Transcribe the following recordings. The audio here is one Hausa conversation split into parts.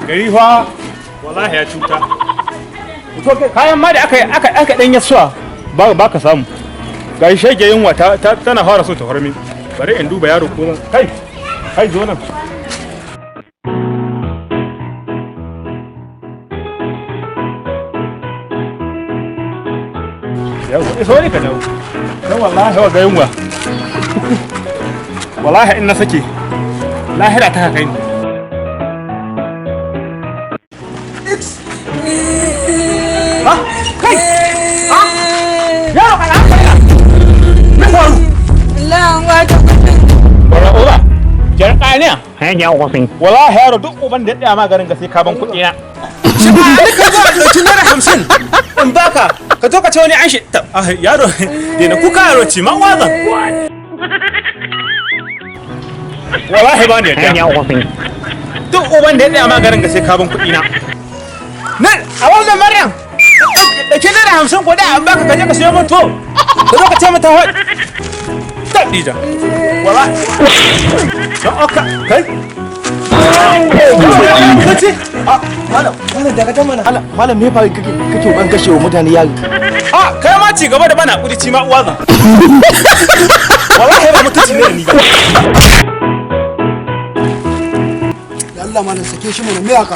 Gari fa wallahi ya cuta. Kayan ma da aka dan yasuwa ba ka samu. Ga shege yunwa tana fara so ta hormi. Bari in duba yaro ko kai kai zo nan. Yawa iso ne ka dawo. Dan wallahi wa ga yunwa. Wallahi in na sake lahira ta kai ni. Ha? Kai! Ha? Yaro kana hankali na! Me faru? Allah wata kudin. Bara uba, jar kaniya. Wallahi yaro duk uban da ya tsaya ma garin ga sai ka ban kuɗi na. Shi ba ni ka zo a ɗauki ₦50 in baka ka zo ka ce wani an shi yaro daina kuka yaro ci ma wazan. Wallahi ba ni yadda. Duk uban da ya tsaya ma garin ga sai ka ban kuɗi na. Nan a wannan Maryam ɗauki ₦50 kuɗi an baka ka je ka siyo min to. Ka zo ka ce mata wai. Taɗija. Wallahi. Don aka kai. Kace Malam, malam dakata mana. Malam me faru kake ban kashe wa mutane yaro? A kai ma ci gaba da bana kudi ci ma uwa zan. Wallahi ba mutunci ne da ni ba. Da Allah malam sake shi mana, me haka?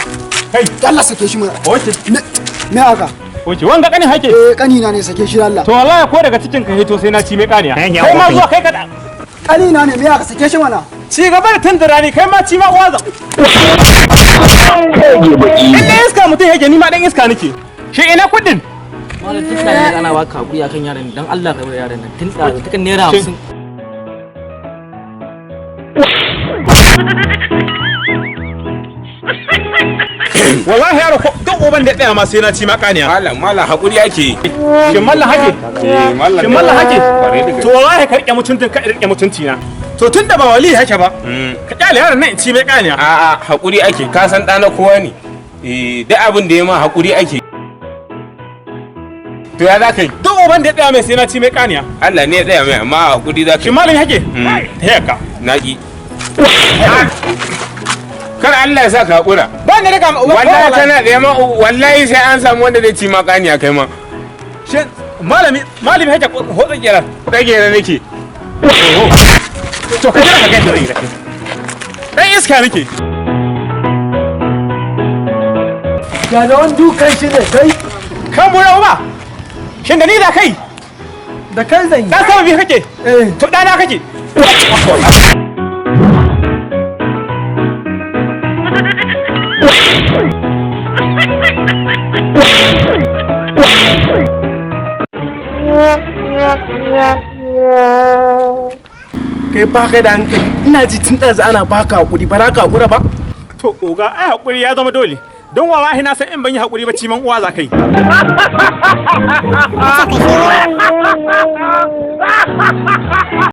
Kai, Da Allah sake shi mana. oke. Me haka? Oke, wanga kanin hake. Eh, kanina ne, sake shi da Allah. To wallahi ko daga cikin ka hito sai na ci mai kaniya. Kai ma zuwa kai ka da. Kanina ne, me haka, sake shi mana. Ci gaba da tundura ni kai ma ci ma uwa zan. In da iska mutum yake ni ma dan iska nake. Shi ina kudin? Malam tun da ana baka hakuri akan yaran dan Allah ka bar yaran nan tun da tukan ₦50. Wallahi yaro ko duk uban da ya tsaya ma sai na ci ma kaniya. Malam, malam hakuri ake yi. Shin mallan hake? Eh, mallam. Shin mallan hake? Kwarai da gaske. To wallahi ka rike mutuntun ka rike mutunci na. To tunda ba wali hake ba, ka kyale yaron nan in ci mai kaniya. A'a, hakuri ake. Ka san ɗana kowa ne. Eh, duk abin da ya ma hakuri ake. To ya za ka yi? Duk uban da ya tsaya mai sai na ci mai kaniya. Allah ne ya tsaya mai amma hakuri za ka Shin yi. mallan hake? Ta yaka. Na ƙi. Kar Allah ya sa ka hakura. Ba ni riga ma uban Wallahi kana da ma wallahi sai an samu wanda zai ci ma kaniya kai ma. Shin malami malami hake hotsa kenan. Rage na nake. To ka jira ka ga yadda zai yi da kai. Dan iska nake. Ya da wani dukan shi ne kai. Kan bura uba. Shin da ni da kai? Da kai zan yi. Dan sama bi kake? Eh. To ɗana kake? Kai ba kai da hankali. Ina ji tun ɗazu ana baka hakuri ba za ka hakura ba. To oga ai hakuri ya zama dole. Don wallahi na san in ban yi hakuri ba ciman uwa za kai.